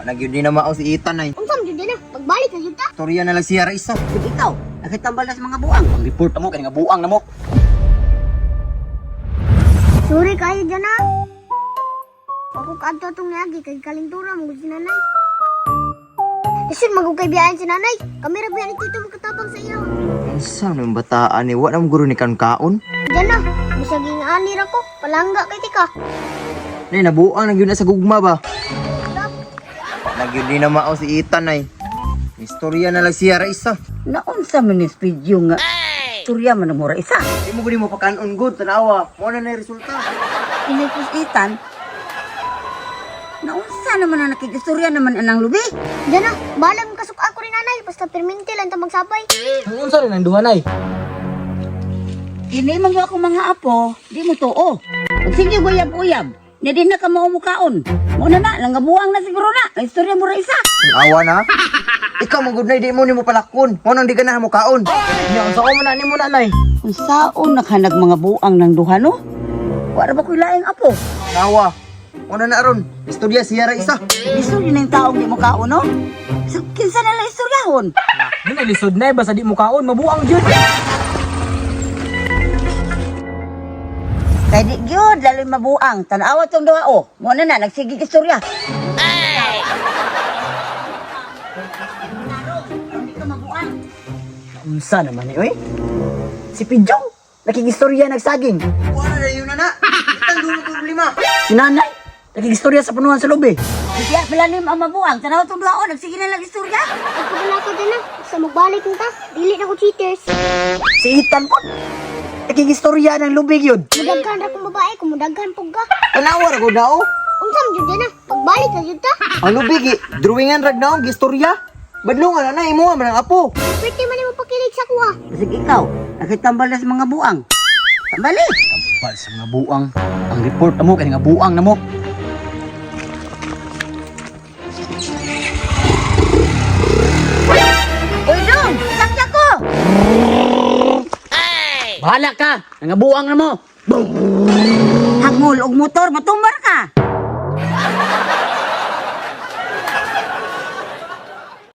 Na gyud ni na mao si Ethan ay. Unsa man jud na? Pagbalik na jud ta. Storya na lang siya ra isa. Ug ikaw, nakitambal na sa mga buang. Ang report na mo kay nga buang na mo. Sorry kayo dyan ah. Ako kaadto atong niagi kay kalintura mo gud si nanay. Lisod magugay biyahan si nanay. Kami ra biyahan ni tito magkatabang sa iyo. Unsa man bataan ni wa na mo guro ni kan kaon. Diyan na, bisag ani ra ko, palangga kay tika. Nay nabuang na gyud na sa gugma ba. Na gyud ni na mao si Ethan ay. Istorya na lang siya ra isa. Naunsa man ni video nga. Istorya man ang mura isa. Di mo gud mo pakanon good tanawa. Mo na na yung resulta. Inipos itan. Naunsa naman ang nakikistorya naman anang lubi. Diyan na, balang kasuk ako rin nanay, basta perminti lang ta magsabay. Unsa rin ang duha nay? Kini man gyud ako mga apo, di mo tuo. Ug sige uyab-uyab. Nya di na ka maumukaon. Mo na na, langabuang na siguro na. Istorya mo ra isa. Ang awa na. Ikaw man gud nay di mo nimo palakon. Mo nang di ka na mo kaon. Nya unsa ko man na nimo nanay? Unsaon nakahanag mga buang ng duha no? Wala ba ko'y laing apo? Awa. Mo na na aron. Istorya siya ra isa. Lisod yun ang taong di mo kaon, no? So, kinsa na lang istoryahon? Di na lisod nay basta di mo kaon mabuang gyud. Kay di gyud lalo'y mabuang. Tanawa tong duha o. Mo na na nagsigig istorya. Hindi ka mabuang. Unsa naman ni oy? Si Pidjong nakigistorya nagsaging. Wala na yun na na. Itang dulo problema. Si nanay nakigistorya sa punuan sa lubi. Kaya pala ang mabuang. Tanawa tong duha o. Nagsige na lang istorya. Pagkabala ko dyan na, basta magbalik na ta, dili na ko cheaters. Si Ethan po nakigistorya ng lubi gyud. Mudaghan ra kong babae, kumudaghan pug ka. Tanawa ra gud na oh. Unsa man jud na, pagbalik na jud ta. Ang lubigi, drawingan rag naong gistorya. Badlongan na na imo man ang apo. Pwede man nimo pakilig sa kuha. Basig ikaw, nakitambal na sa mga buang. Tambali. Tambal sa mga buang. Ang report na mo kay nga buang na mo. Uy, dong! Sakya ko! Bahala ka, nga buang na mo. Hangol og motor, matumbar ka!